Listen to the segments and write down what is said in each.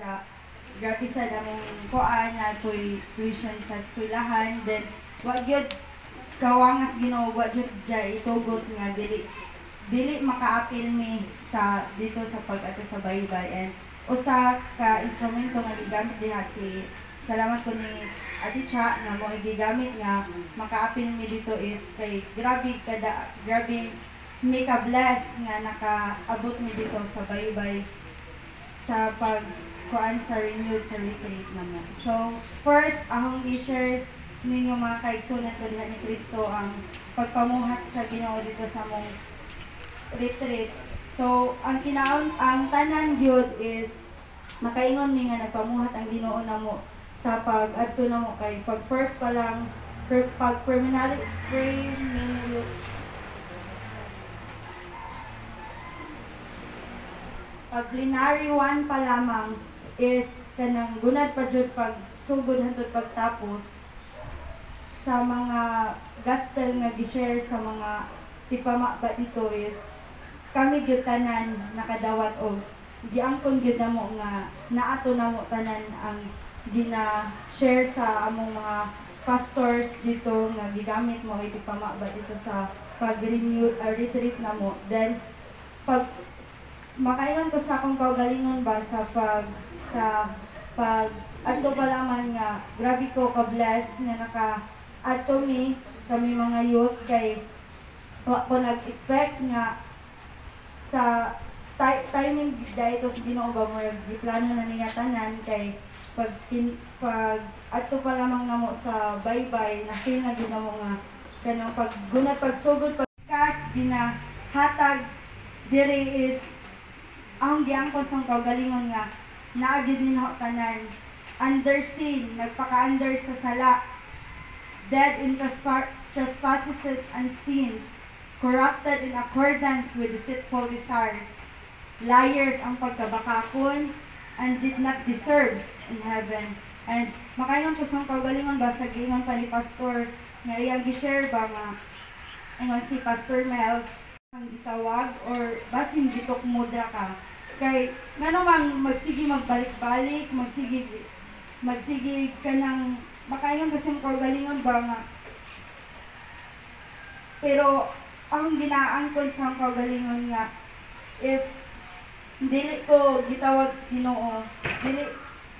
Sa grabe sa among kuan na ko'y tuition sa eskwelahan, then wa gyud kawangas Ginoo, wa gyud jay itugot nga dili dili makaapil mi sa dito sa pag-ato sa baybay. And usa ka instrumento nga gigamit diha, si salamat ko ni Ate Cha nga mo gigamit nga makaapil mi dito is kay grabe kada grabe mi ka bless nga nakaabot mi dito sa baybay sa pag kuan sa renewed sa retreat namo. So first, akong i-share ninyo, mga kaigsunan ko diha ni Kristo, ang pagpamuhat sa Ginoo dito sa among retreat. So ang kinaon ang tanan gyud is makaingon mi nga nagpamuhat ang Ginoo namo sa pag adto namo kay pag first pa lang pag preliminary preliminary pag plenary 1 pa lamang is kanang gunad pa jud pag sugod hantod pagtapos sa mga gospel nga gi-share sa mga tipama ba dito is kami gyud tanan nakadawat og giangkon gyud namo nga naato namo tanan ang gina-share sa among mga pastors dito nga gigamit mo ipama ba dito sa pag-renew retreat namo. Then pag makaingon ko sa akong kaugalingon ba sa pag adto pa lamang nga grabe ko ka bless nga naka adto mi kami mga youth kay wa ko nag-expect nga sa timing dahil sa Ginoo ba, murag giplano na niya tanan kay pag adto pa lamang namo sa baybay, na feel na gyud namo nga kanang pag gunat pagsugod pagkas ginahatag diri is ang giangkon sa kaugalingon nga naa gyud nino tanan under sin, nagpaka-under sa sala, dead in trespasses and sins, corrupted in accordance with deceitful desires, liars ang pagkabakakon, and did not deserves in heaven. And makaingon ko sa kaugalingon ba sa giingon pa ni Pastor nga iyang gi-share ba nga ingon si Pastor Mel ang gitawag or basin gitukmudra ka kay ngano mang magsige magbalik-balik, magsige magsige ka ng makaingon kasi sa kaugalingon ba nga pero ang ginaangkon sa kaugalingon nga if dili ko gitawag sa Ginoo, dili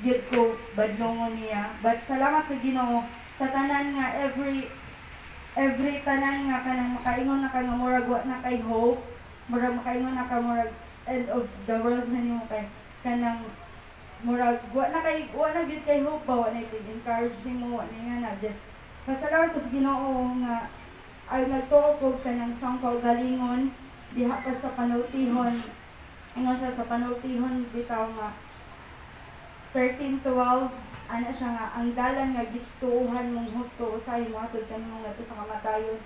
gyud ko badlongon niya. But salamat sa Ginoo sa tanan nga every tanan nga kanang makaingon na ka nga murag wa na kay hope, murag makaingon na ka murag end of the world na nimo kay kanang murag wa na kay wa na gyud kay hope ba, wa na encourage nimo, wa na nga na. Then, pasalamat ko sa Ginoo nga ay nagtuo ko kanang sa kaugalingon diha pa sa panultihon. Ingon siya sa panultihon bitaw nga 13:12, ana siya nga ang dalan nga gituohan mong husto usahay mohatod kanimo ngadto sa kamatayon.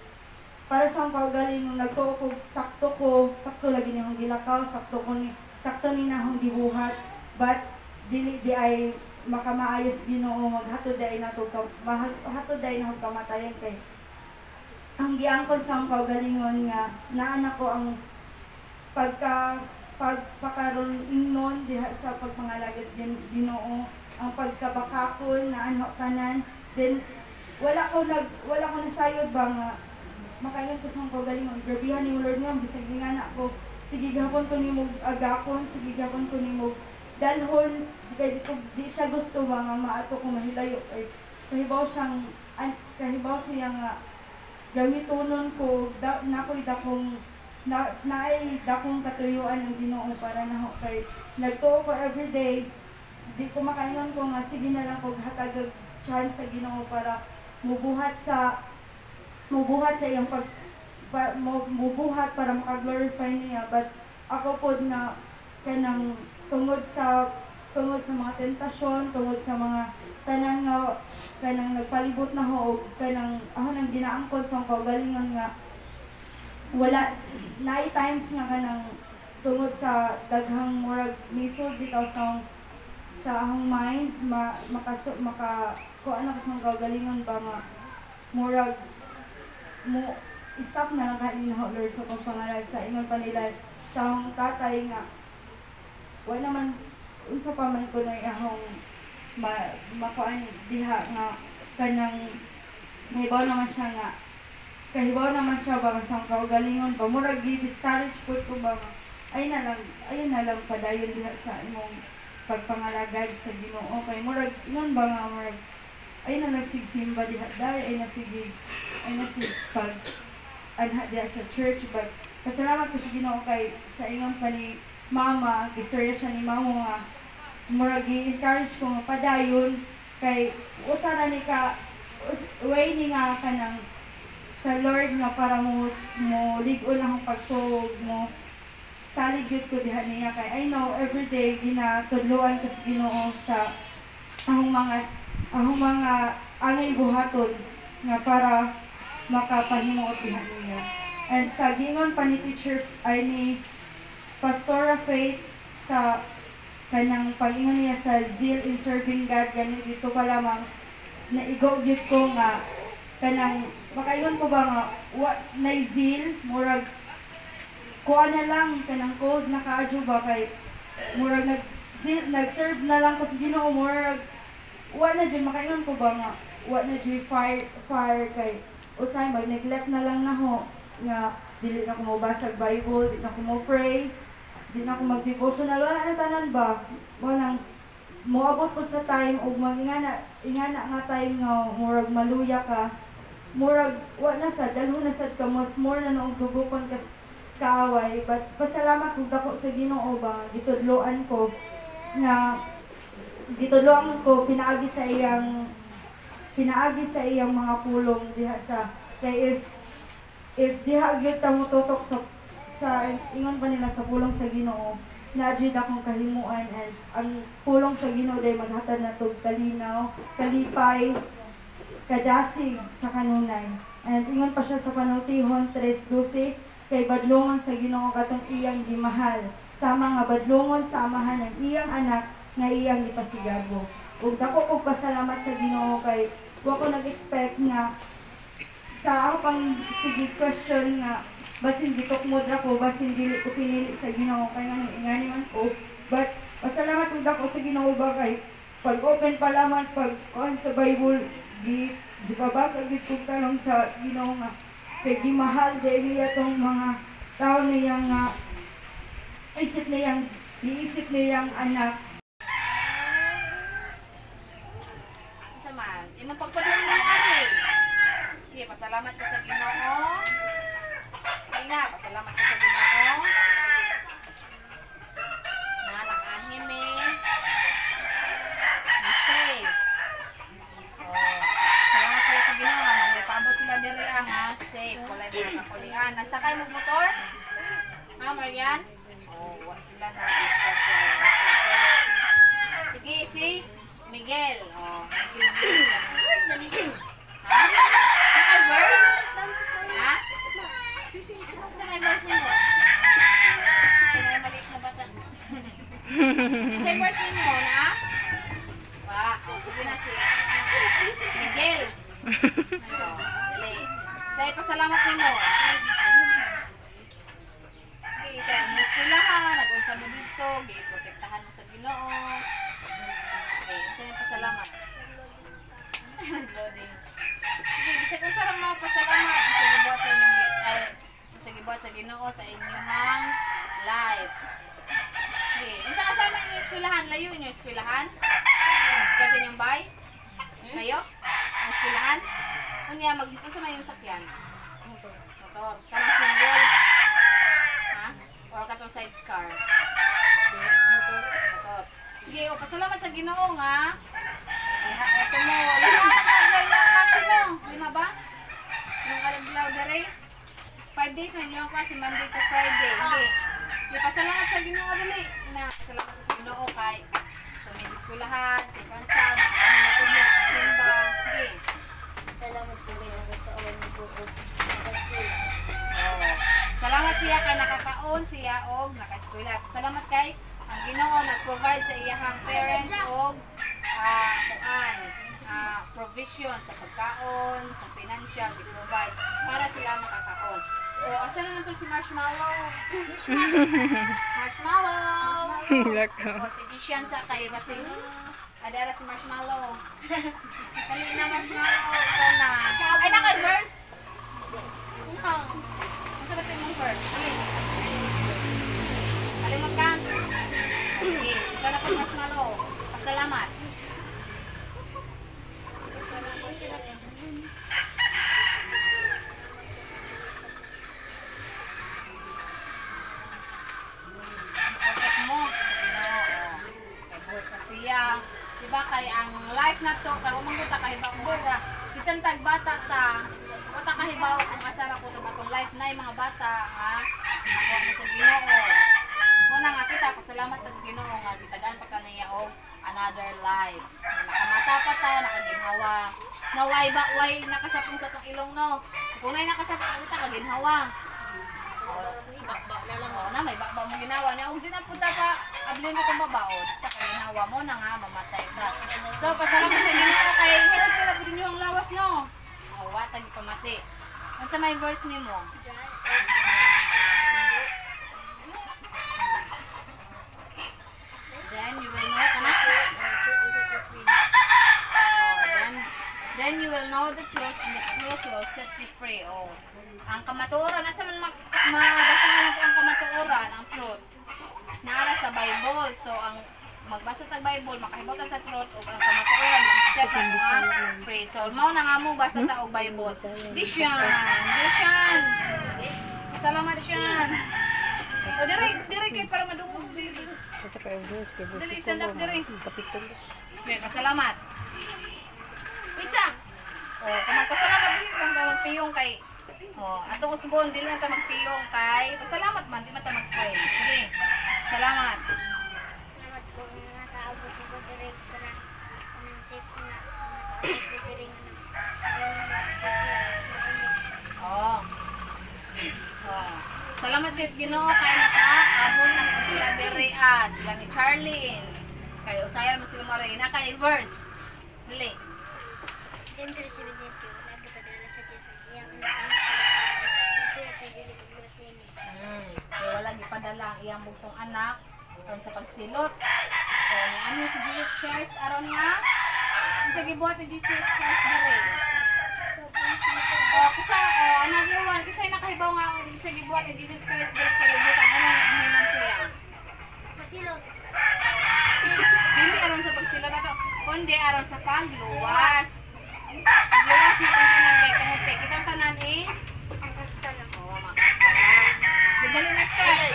Para sa akong kaugalingon, nagtuo ko sakto ko, sakto lagi ni akong gilakaw, sakto ko ni sakto ni na akong gibuhat, but dili di ay makamaayos Ginoo, maghatod di ay nato hatod di ay nako kamatayon kay ang giangkon sa akong kaugalingon nga naa nako ang pagka pagpakaron ingnon diha sa pagpangalagad sa Ginoo, ang pagkabakakon na ano tanan. Then wala ko nasayod ba nga makaingon ko sa akong kaugalingon, grabihan nimo Lord nga bisag nga na ko, sige gihapon ko nimo agakon, sige gihapon ko nimo dalhon kay di siya gusto ba nga maato ko mahilayo kay kahibaw siyang kahibaw siya nga gamitonon ko da, nakoy dakong na naay dakong katuyuan ng Ginoo para nako kay nagtuo ko everyday. Di ko makaingon ko nga sige na lang ko hatag og chance sa Ginoo para mubuhat sa iyang pag pa, mubuhat para maka-glorify niya. But ako pod na kanang tungod sa mga tentasyon, tungod sa mga tanan nga kanang nagpalibot na ho og kanang ako nang ginaangkon sa akong kaugalingon nga wala naay times nga kanang tungod sa daghang murag misod bitaw sa akong mind ma, makaso maka kuan ako sa akong kaugalingon ba nga murag mo stop na lang kanin ho Lord sa pagpangaral. Sa ingon pa nila sa akong tatay nga wala naman unsa pa man kuno akong makuan diha nga kanang nahibaw naman siya nga kahibaw naman siya ba sa kaugalingon ba, murag gi-discourage pud ko ba nga ay na lang padayon diha sa imong pagpangalagad sa Ginoo, kay murag ingon ba nga murag ay na nagsigsimba diha dai, ay na sig pag anha diha sa church. But pasalamat ko sa Ginoo kay sa ingon pa ni Mama, istorya siya ni Mama nga murag gi-encourage ko nga padayon kay usa na ni ka way ni nga kanang sa Lord nga para mo mo lig-on akong pagtuog, mo salig gyud ko diha niya, kay I know every day ginatudloan ko sa Ginoo sa akong mga angay buhaton nga para makapahimuot diha niya. And sa gingon pa ni teacher ay ni Pastora Faith sa kanang pag-ingon niya sa zeal in serving God, gani dito pa lamang naigo gyud ko nga kanang makaingon ko ba nga wa nay zeal, murag kuha na lang kanang cold na kaadyo ba, kay murag nag nag-serve na lang ko sa Ginoo, murag wa na jud, makaingon ko ba nga wa na jud fire fire, kay usay mag neglect na lang naho nga dili na ko mobasa og Bible, di na ko mo pray, di na ko mag-devotional, wala na tanan ba. Mo nang moabot pud sa time og mag-ingana ingana nga time nga murag maluya ka, murag wa na sad, dalho na sad ka, mas more na noong dugukon kas kaaway. But pasalamat kog dako sa Ginoo ba, gitudloan ko pinaagi sa iyang mga pulong diha sa kay if diha gyud ta motutok sa ingon pa nila sa pulong sa Ginoo na jud akong kahimuan, and ang pulong sa Ginoo day maghatag natog kalinaw, kalipay, kadasig sa kanunay. And ingon pa siya sa Panultihon 3:12, kay badlongon sa Ginoo katong iyang gimahal, sama nga badlongon sa amahan ang iyang anak nga iyang gipasigabo. Ug dako kog pasalamat sa Ginoo kay wa ko nag-expect nga sa ako pang sige question nga basin gitukmod ra ko, basin dili ko pinili sa Ginoo kay ngano ingani man ko. But pasalamat kog dako sa Ginoo ba, kay pag open pa lamang, pag kuan sa Bible, gi gipabasa gid kog tanong sa Ginoo nga kay gimahal dili niya tong mga tao niya nga isip niyang giisip niyang anak. Unsa man? Imong pagpadung nimo kasi. Sige, pasalamat ka sa Ginoo. Ay na, pasalamat ka sa Ginoo. Na nakaanhi mi. Na safe. Oh, salamat pala sa Ginoo nga nagpaabot sila diri ah, ha. Safe, walay mga kakulian. Nagsakay mo motor? Ha, Marian? Oh, wa sila na. Sige, si Miguel. Oh, Miguel. Verse na ni. Ha? May verse? Ha? Sa may verse nimo? Sa may maliit na bata. Sa may verse nimo na? Wa, oh, sige na si Miguel. Oh, dali. Dahil pasalamat nimo. Sige, sa imong eskwelahan, nag-unsa mo dito, giprotektahan mo sa Ginoo. Okay, unsa yung pasalamat? Loading. Sige, bisag unsa ra mga pasalamat sa gibuhat sa inyong ay sa gibuhat sa Ginoo sa inyong life. Sige, unsa asa man inyong eskwelahan? Layo inyong eskwelahan? Kasi inyong bay? Layo? Ang eskwelahan? Unya mag unsa man inyong sakyan? Motor. Motor. Kanang single. Ha? Or katong sidecar? Motor. Motor. Sige, o pasalamat sa Ginoo nga. Iha, eto mo. Lima na ka, adlaw inyong klase mo. Lima ba? Yung adlaw dere? 5 days man inyong klase, Monday to Friday. Hindi. Sige, pasalamat sa Ginoo dali. Na, pasalamat sa Ginoo kay tumidiskwelahan, si Fransa, nakahinatog niya, simba. Sige. Salamat po kayo nakakaon po og naka-school. Oh. Salamat siya kay nakakaon siya og nakaeskwela. Salamat kay ang Ginoo nag-provide sa iyahang parents og kuan, provision sa pagkaon, sa financial, i-provide para sila makakaon. O, asa naman to si Marshmallow? Marshmallow! O, si Dishan sa kay Basing. Adara si Marshmallow. Kali na Marshmallow. Ikaw na. Ay, na kay verse. Ano? Ano ba ito yung verse? Alin? Kalimot ka? Okay. Ikaw na po Marshmallow. Pasalamat. Perfect mo. Oo. Kay buhay pa siya. Diba kay ang life na to, kay umanggot ta kahibaw kung asa. Bisan tag bata ta, wala kahibaw kung asa ra ko atong life na yung mga bata ha. Nakuha na sa Ginoo. Muna nga kita pasalamat ta sa Ginoo nga gitagaan pa kaniya og another life. Nga nakamata pa ta, nakaginhawa. Na way ba way nakasapong sa tong ilong no. Kung nay nakasapong kita kaginhawa. Bakba na lang oh, na may bakba mo ginawa niya. Ug di na punta pa ablin mo kung babaon. Ta kaginhawa mo na nga mamatay ta. So pasalamat sa Ginoo kay healthy ra pud ninyo ang lawas no. Oh, wa ta gipamati. Unsa may verse nimo? Then you will know kana. Oh, then you will know the truth and the truth will set you free. Oh. Ang kamatuoran, asa man mabasahan nato ang kamatuoran, ang truth. Naara sa Bible. So ang magbasa tag Bible, makahibaw ta sa truth ug ang kamatuoran mag-set ta free. So mao na nga mo basa ta og Bible. Disyan, Disyan. Salamat Disyan. O dire dire kay para madungog dili. Sa kay Diyos kay Dili stand up dire. Kapitulo. Okay, pasalamat. Wait sa. Oh, kung magpasalamat dili lang ta magpiyong kay oh, atong usbon dili lang ta magpiyong kay pasalamat man di man ta magpray. Sige. Salamat. Salamat ko nga nakaabot ko diri kana kanang safe nga nakaabot ko diri nga. Oh. Oh. Salamat sis Ginoo kay nakaabot ang sila diri ah, sila ni Charlene. Kay usahay man sila Marina kay verse. Dili. John 3:17 wala gipadala sa Diyos ang iyang anak sa dili pagluwas nini. So wala gipadala ang iyang bugtong anak aron sa pagsilot. So niano si Jesus Christ aron nga unsa gibuhat ni Jesus Christ diri? Oh, kasi another one kasi nakahibaw nga unsa gibuhat ni Jesus Christ diri sa kalibutan, ano nga ang siya? Pasilot. Dili aron sa pagsilot ato, kundi aron sa pagluwas. Pagluwas na kung tanan kay tungod kay kitang tanan is Makasala. Oh, makasala. Dali na step.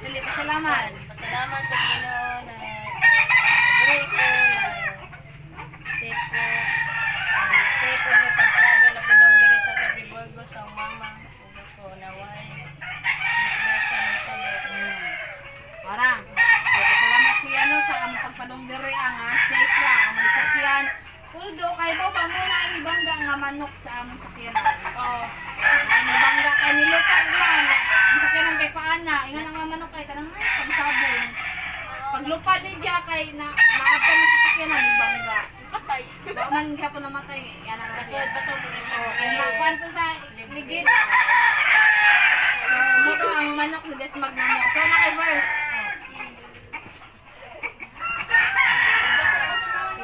Dali, pasalamat. Pasalamat sa Ginoo na buhay ko, na safe ko. Safe ko na pag-travel ako doon diri sa Padre Burgos sa mama. Ug ko naway dispersa ni kamo. Ora. So, pasalamat siya no sa among pagpadong diri ang safe ra ang among sakyan. Although kay bo pa mo na inibangga nga manok sa among sakyanan. Oo. Na inibangga kay nilupad man. Ang sakyanan kay paana, ingan ang manok kay kanang ay pagsabong. Paglupad ni diya kay na maabtan sa sakyanan ibangga. Patay. Wa man gyapon namatay. Yan ang Kasod pa to oh, kung makuan to sa ligid. So, mo to ang manok ni Desmag namo. So, na kay verse.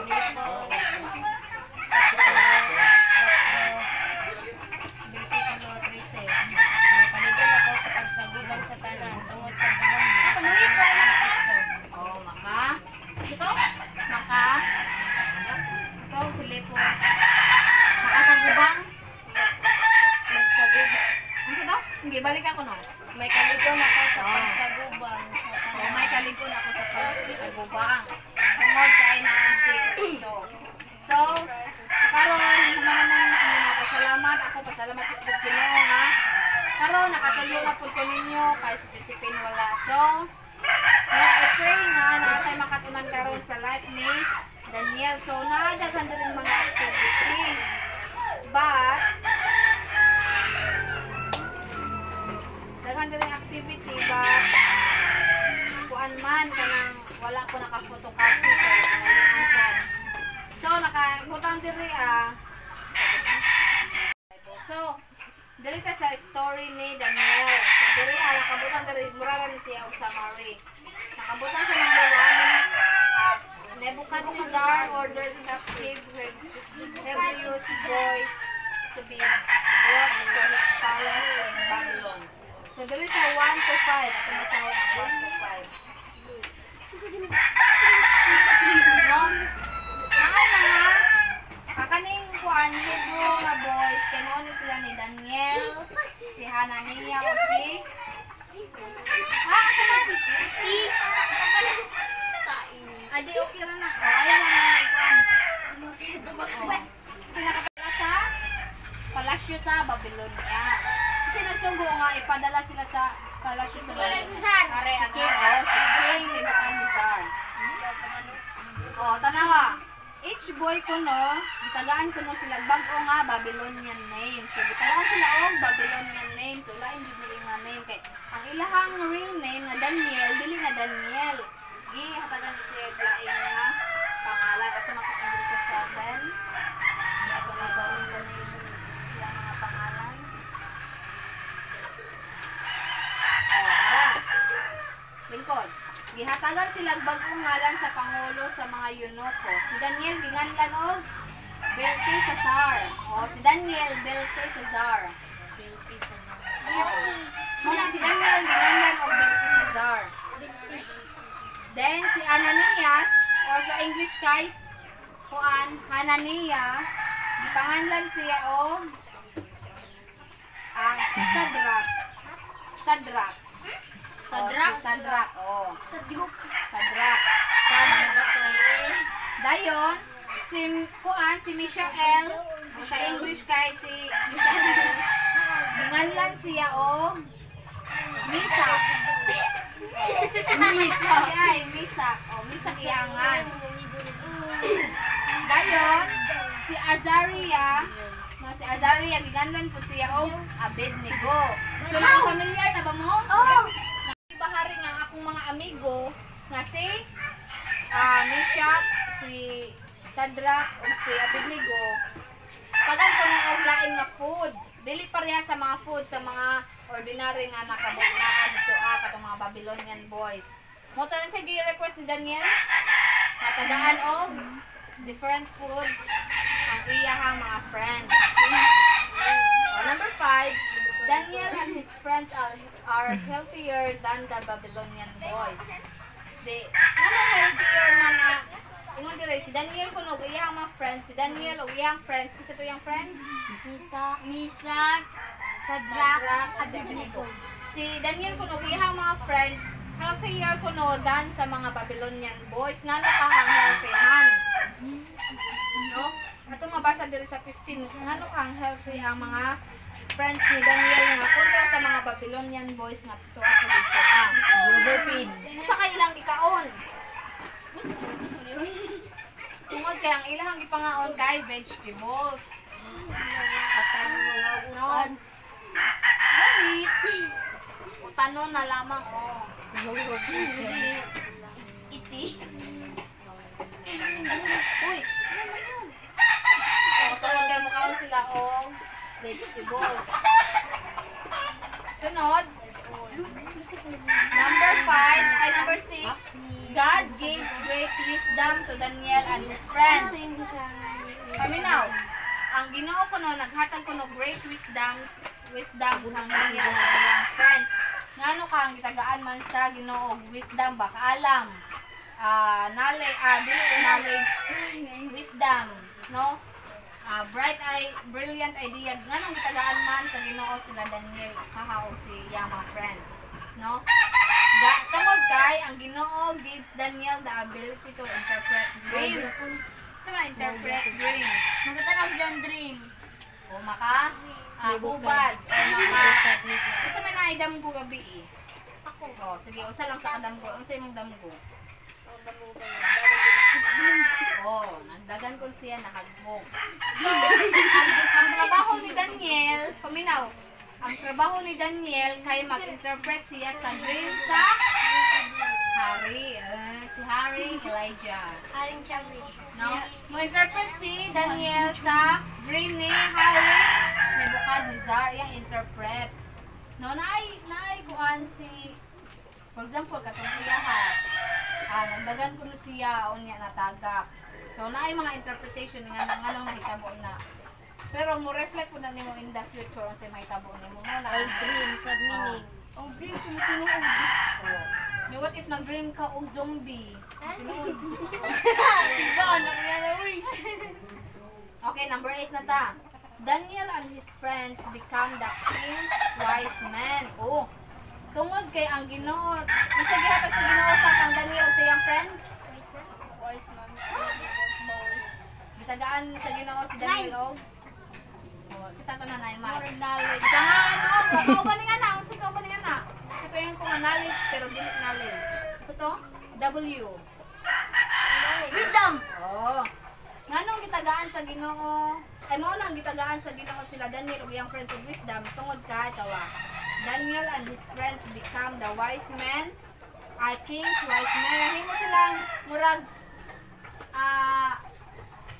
Filipo versikulo 13. Nakaligon ako sa pagsagubang sa tanan tungod sa gahom gihatag ni Kristo. Oh, maka. Ito? Maka. Ito, Filipos. Makasagubang. Magsagubang. Ano to? Hindi, balik ako no. May kaligon ako sa pagsagubang sa tanan. Oh, may kaligon ako sa pagsagubang. Tungod kay naa si Kristo. So, karon human naman pasalamat ako, pasalamat sa Ginoo nga. Karon nakatulo na pud ko ninyo kay si Josephine wala. So, nga I pray nga na tayo makatunan karon sa life ni Daniel. So, naadaghan din mga activity. But daghan din activity but kuan man kanang wala ko naka-photocopy kay nalian sad. So, nakabutang diri ah. So, diri ta sa story Summary ni Daniel. So diri nakabutang diri, mura ra ni siya og summary. Nakabutang sa number 1, Nebuchadnezzar orders captive Hebrews boys to be brought to his palace in Babylon. So diri sa 1 to 5, atong basahon ang 1 to 5. No? Mga kakaning kuan Hebrew nga boys kay mao ni sila ni Daniel, si Hananiah o si Ah, asa man? Adi okay ra na. Oh, ayaw lang na kuan. Oh. Sila nakadala sa palasyo sa Babylonia. Kasi nagsugo nga ipadala sila sa palasyo sa Babylonia. Si King, oh, si King Nebuchadnezzar. Oh, tanawa. Each boy kuno, gitagaan kuno sila bag-o nga Babylonian name. So gitagaan sila og Babylonian name. So lain jud nila nga name kay ang ilahang real name nga Daniel, dili na Daniel. Gihatagan siya og lain nga pangalan. Ato makita diri sa 7. Ato mabaon sa nation ilang mga pangalan. Oh, ara. Lingkod. Gihatagan sila og bag-ong ngalan sa pangulo sa mga eunuko. Si Daniel ginganlan og Belteshazzar. O si Daniel, Belteshazzar. Muna si Daniel ginganlan og Belteshazzar. Then si Ananias, or sa English kay kuan Hanania, gipanganlan siya og Sadrach. Sadrach. Sadrach? Oh, si Sadrach. Oh. Sadruk. Sadrach. Dayon, si kuan si Mishael, o sa English kay si Mishael, ginganlan siya og Misak. Misak. Ay, Misak. O, Misak iyangan. Dayon, si Azaria, no, si Azaria giganlan pud siya og Abednego. So, mga familiar na ba mo? Oh! Bahari nga ang akong mga amigo nga si Meshach, si Sadrach ug si Abednego. Pagan ko na og lain nga food. Dili pareha sa mga food sa mga ordinary nga nakabot na dito katong mga Babylonian boys. Mo to sa gi-request ni Daniel, matagaan og different food ang iyahang mga friends. Oh, number 5, Daniel and his friends are healthier than the Babylonian boys. Di, ngano healthier man ang ingon dire si Daniel kuno ug iyang mga friends, si Daniel ug iyang friends, kasi to iyang friends? Misak. Misak. Sadrach. Sadrach, Abednego. Si Daniel kuno ug iyang mga friends, healthier kuno than sa mga Babylonian boys. Ngano ka ang healthy man? No? Ato mabasa diri sa 15, ngano kang healthy ang mga friends ni Daniel nga kontra sa mga Babylonian boys nga tuwa ko dito. Overfeed. Unsa kay ilang gikaon? Tungod kay ang ilang gipangaon kay vegetables. Akan mga No. utan. Ganit. Utanon na lamang oh. Hindi. Iti. Uy, ano ba yun? Oh, tungod kay mukaon sila og vegetables. Sunod, number 5, ay number 6, God gives great wisdom to Daniel and his friends. Paminaw, ang Ginoo kuno naghatag kuno great wisdom kang Daniel ug iyang friends. Ngano ka ang gitagaan man sa Ginoo og wisdom ba, kaalam? Knowledge, dili knowledge, wisdom, no? Bright eye, brilliant idea. Nganong gitagaan man sa Ginoo sila Daniel kaha og si iyang mga friends, no? Tungod kay ang Ginoo gives Daniel the ability to interpret dreams. Sa mga interpret dreams. Magkatanaw silang dream. O maka hubad o maka Unsa may naay damgo gabi eh? Ako. Oh, sige, usa lang sa kadamgo. Unsa imong damgo? Oh, nagdagan ko siya nahagbong. So, ang trabaho ni Daniel, paminaw. Ang trabaho ni Daniel kay mag-interpret siya sa dream sa hari, si Hari Elijah. Haring Chabi. No? Mo-interpret si Daniel sa dream ni Hari Nebuchadnezzar, iyang interpret. No, naay kuan si, for example, katong siya ha. Nagdagan kuno siya unya natagak. So naay mga interpretation nga nganong nahitabo na. Pero mo reflect pud na nimo in the future unsay mahitabo nimo mo na. All dreams have meaning. Oh, dream kung tinuod. Oh. Yo, what if nag-dream ka og zombie? Tinuod. Diba, anak niya na, uy. Okay, number 8 na ta. Daniel and his friends become the king's wise men. Oh. Tungod kay ang Ginoo, unsa gihatag sa Ginoo sa kang Daniel sa iyang friends? Wise man. Gitagaan sa Ginoo si Daniel og, oh, kita ko na na More knowledge. Ika nga ano, kauban nga na, unsa kauban nga na? Ito yung kung knowledge pero dili knowledge. Ito to? W. Wisdom. Oh. Nganong gitagaan sa Ginoo? Ay, mao nang gitagaan sa Ginoo sila Daniel ug iyang friends og wisdom tungod kay tawa. Daniel and his friends become the wise men, ay king's wise men. Nahimo silang murag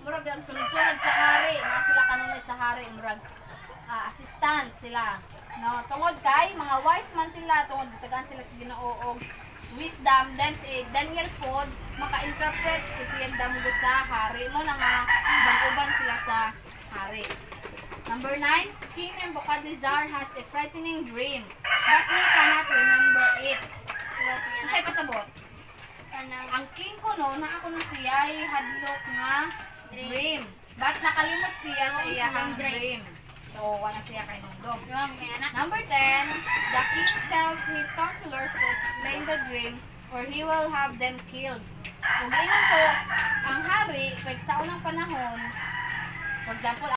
murag ang sunod-sunod sa hari, na sila kanunay sa hari, murag assistant sila. No, tungod kay mga wise man sila, tungod gitagaan sila sa Ginoo og wisdom, then si Daniel pod maka-interpret kung siya damgo sa hari mo na nga uban-uban sila sa hari. Number 9, King Nebuchadnezzar has a frightening dream, but he cannot remember it. Unsay pasabot? Kanang Ang king ko no, na ako na siya ay hadlok nga dream. But nakalimot siya sa Oo, iyang siyang dream. dream. So, wala siya kay nungdom. Yung may anak. Number 10, the king tells his counselors to explain the dream or he will have them killed. Kung ingon ko, ang hari, kay sa unang panahon, for example,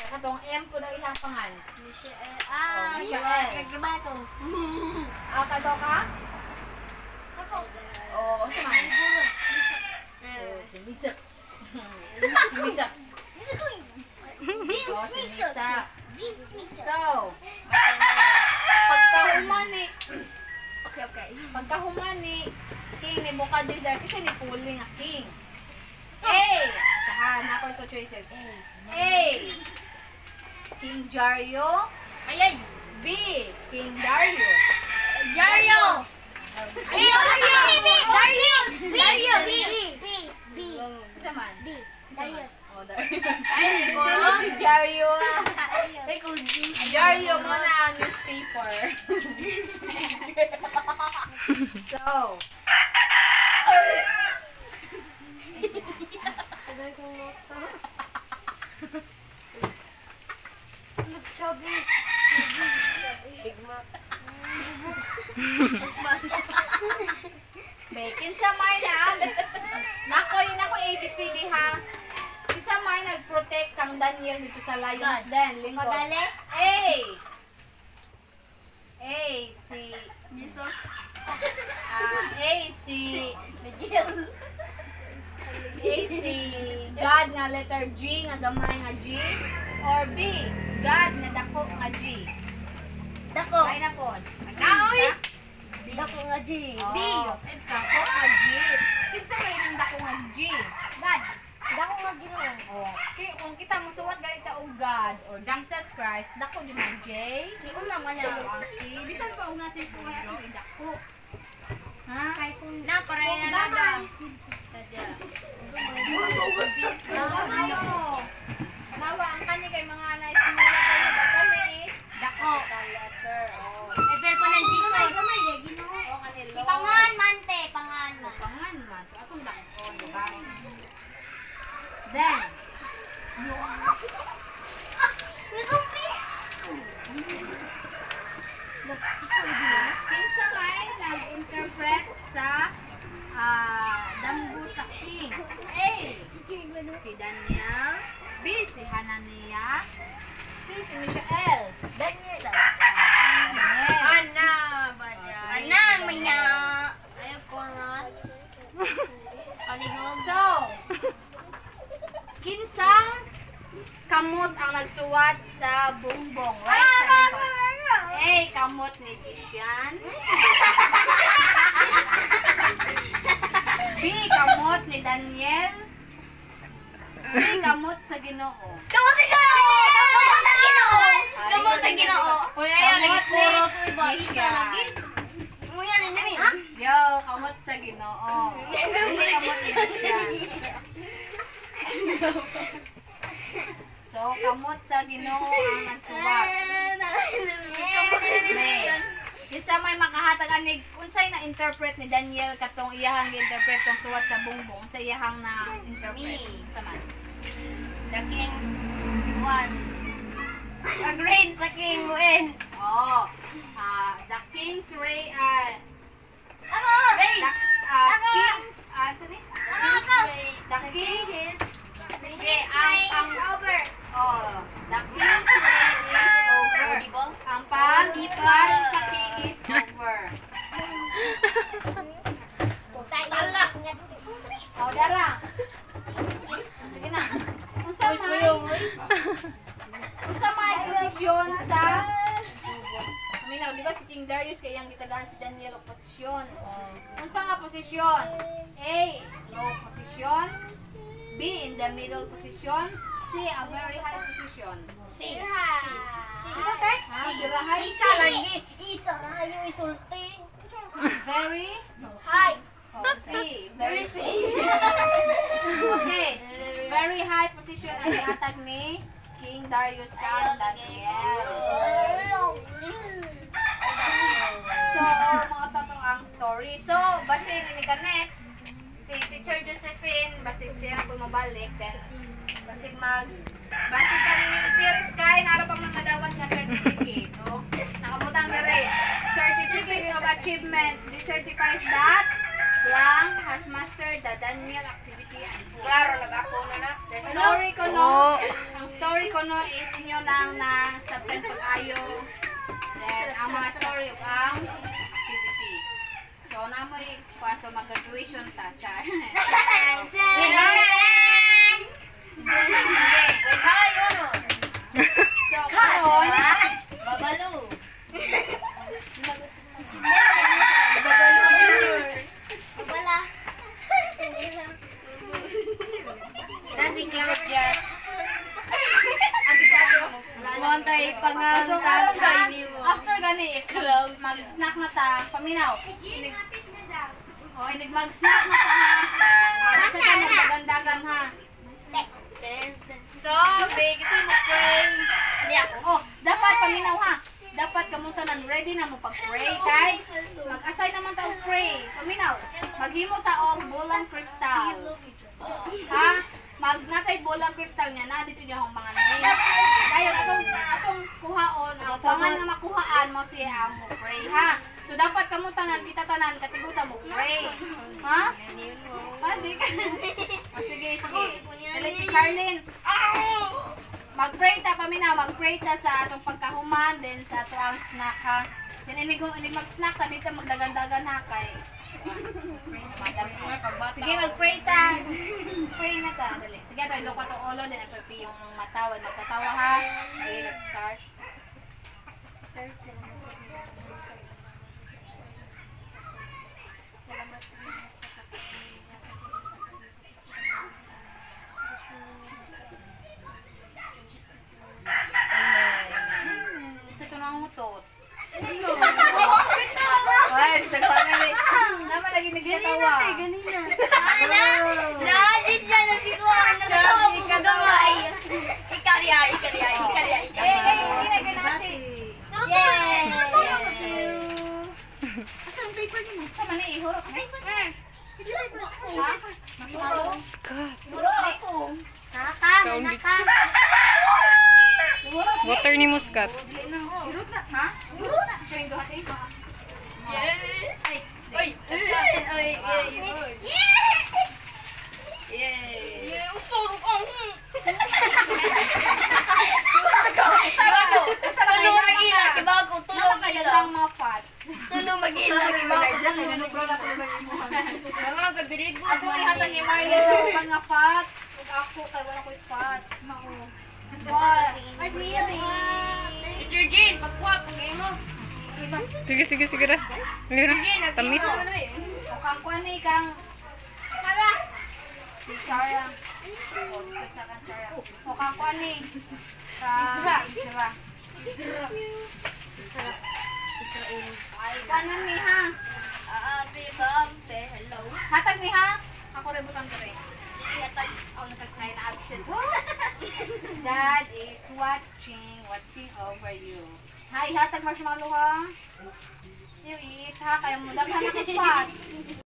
katong M po daw ilang pangan. Michelle. Oh, Michelle. Michelle. Nagtrabaho. Kato ka? Ako. Oo, unsa man? Siguro. Oh, si Misak. Si Misak. Misak ko. Oh, si Misak. Misak. Misak. So, pagkahuman ni Okay. Pagkahuman ni King Nebuchadnezzar, kasi ni Puli nga king. A. Sahan, ako ito choices. A. King Jario. Ay, ay. B. King Darius. Darius. Darius. Darius. Darius. B. B. Isa man. B. Darius. Oh, Darius. Ay, si Jario. Darius. Jario mo na ang newspaper. So, Tagal kong notes ha. Look, chubby. Big Mac. Bacon sa may na. Nakoy, nakoy ABCD ha. Isa may nag-protect kang Daniel dito sa Lions God. Den. Lingkod. Magali. A. A si Misok. A si Miguel. A si God nga letter G nga gamay nga G or B God nga dako nga G. Dako. Ay na po. Naoy! Dako nga G. B. Dako nga G. Kinsa may nang dako nga G? God. Dako nga Ginoo. Oh, kung kita musuwat ganita og God or Jesus Christ, dako di man J. Kiuna man na. Ang C. Bisan pa og nasa suway atong idako. Ha? Kay kung Na, para Kung yan gamay. na. Ano? Nawa ang kani kay mga na-small kayo ba kani is Dako. capital letter. Oh. Eh, pero pa ng Gamay, Jesus. gamay lagi Ginoo. Oh, kani Lord. Ipangan man te, pangan man. Pangan man. So atong dako, di ba? Then, Zombie. Kinsa may nag-interpret sa damgo sa king? A. Si Daniel. B. Si Hanania. C. Si Mishael. Daniel. Daniel. Ana, ba niya? Ana, maya. Ayaw, chorus. Palihog. So, kinsang kamot ang nagsuwat sa bumbong? Right sa likod. A. Kamot ni Jishan. B. Kamot ni Daniel. C. Kamot sa Ginoo. Kamot sa Ginoo! Kamot sa Ginoo! Gamot sa Ginoo. Uy, ayaw, lagi chorus. Uy, ba? Isa lagi. Yo, kamot sa Ginoo. Dili kamot ni siya. So, kamot sa Ginoo ang nagsuwat. Ne. Kinsa may makahatag anig unsay na interpret ni Daniel katong iyahang gi-interpret tong suwat sa bungbong, unsay iyahang na interpret? Me. Unsa man? The king's one. Agree sa king mo in. Oh, the king's ray Race. the king's sa ni? The king's Okay, ang over. Oh, the king's reign is over. Ang pag sa king is over. Oh, dara. Sige na. Unsa may posisyon sa Minaw, di ba si King Darius kay iyang gitagaan si Daniel og posisyon? Oh. Unsa nga posisyon? A, low position. B, in the middle position. C, a very high position. C. C. Ha? Very high. Isa lagi. Isa rayo isulti. Very Hi. Oh, C. Very C. Okay. Very high position ang gihatag ni King Darius kang Daniel. So, mga totoo ang story. So, basin ini ka next, si Teacher Josephine, basin siya bumabalik, then basin basin ka rin yung series kay, nara pa mga madawat nga certificate. Oh, nakabutang na rin. Certificate of Achievement. This certifies that blank has mastered the Daniel activity and book. Klaro, nag-ako na na. The story ko no, ang story ko no is inyo lang na sa pag-ayo. Then, ang mga story ug ang activity. So, namoy kuan so mag-graduation ta, char. Okay. Hi, ano? So, karon, Babalo. Wala. na si Claudia. Montay pangang tatay ni mo. After gani, if mag-snack na ta, paminaw. Oh, inig mag-snack na ta ha. Sa ta magdagandagan ha. So, babe, kasi mo pray. Oh, dapat paminaw ha. Dapat kamong tanan ready na mo pag-pray kay mag-asay naman ta og pray. Paminaw. Maghimo ta og bolang kristal. Ha? Mag natay bolang kristal niya na dito niya akong mga name. Dayon atong kuhaon, ang pangan nga makuhaan mo siya mo pray ha. So dapat kamo tanan kita tanan katiguta mo pray. Ha? Di ka. Oh, sige, sige. Dali si Carlin. Mag-pray ta paminaw, mag-pray ta sa atong pagkahuman then sa ato ang snack ha. Then inig mag-snack ta dito magdagandagan ha kay. Pray na madam. Sige, mag-pray ta. Pray na ta. Dali. Sige, ato ilok atong ulo then ato yung mata, wag magkatawa ha. Okay, let's start. Sa tunang utot. Ay, bisag sa amin. Naman lagi nagkatawa. Ganina. Ana, na siya na siguro nagtawa ko gamay. Ikariya, ikariya, ikariya, Eh, ikariya. eh, ginagana si. Asan paper ni mo? Sama ni ihurot ni. Scott. Ako. Naka, naka. Water ni mo, Scott. Ihurot na, ha? Ihurot na. Siya yung duha eh. Ay, Oy, oy, oy, oy. Yeah! Yeah, usurok ang. Sarado. Tulo mag-ila, kibago, tulo mag-ila. Ang mga fat. Tulo mag-ila, kibago, tulo mag-ila. Mga kabirigo. Ako ihatag ni Maria sa mga fat. Ug ako kay wala ko'y fat. Mao. Ay, really? Teacher Jean, pagkuha, pag mo. Sige, sige, sige ra. Sige ra. Tamis. O kang kuan ni kang Tara! si Chara. O kang kuan ni. Ka Isra. Israel. Ay, kanan ni ha. Happy birthday, hello. Hatag ni ha. Ako rin butang dere. Yatag, ako nakakaya na absent. Dad is watching, watching over you. Hi, hatag marshmallow ha. You eat ha, kaya mo daghan na fast.